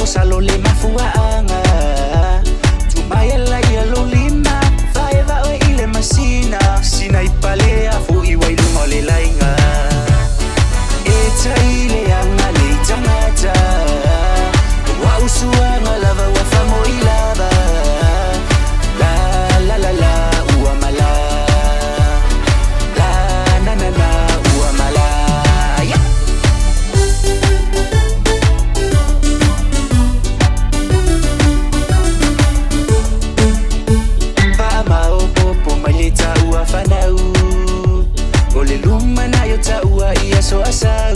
Salosalo le mafuaaga. Tumaiala ia lou lima, vaevaoe i le masina. Sina i palea fo'i wai luga o le laiga. E tai le aga le tagata. Ua usuaga lava ua famoi lava. La la la la ua mala. La na na na ua mala. Yeah. Faamaopopo mai le taua fanau. O le lumana'i o taua ia so asau.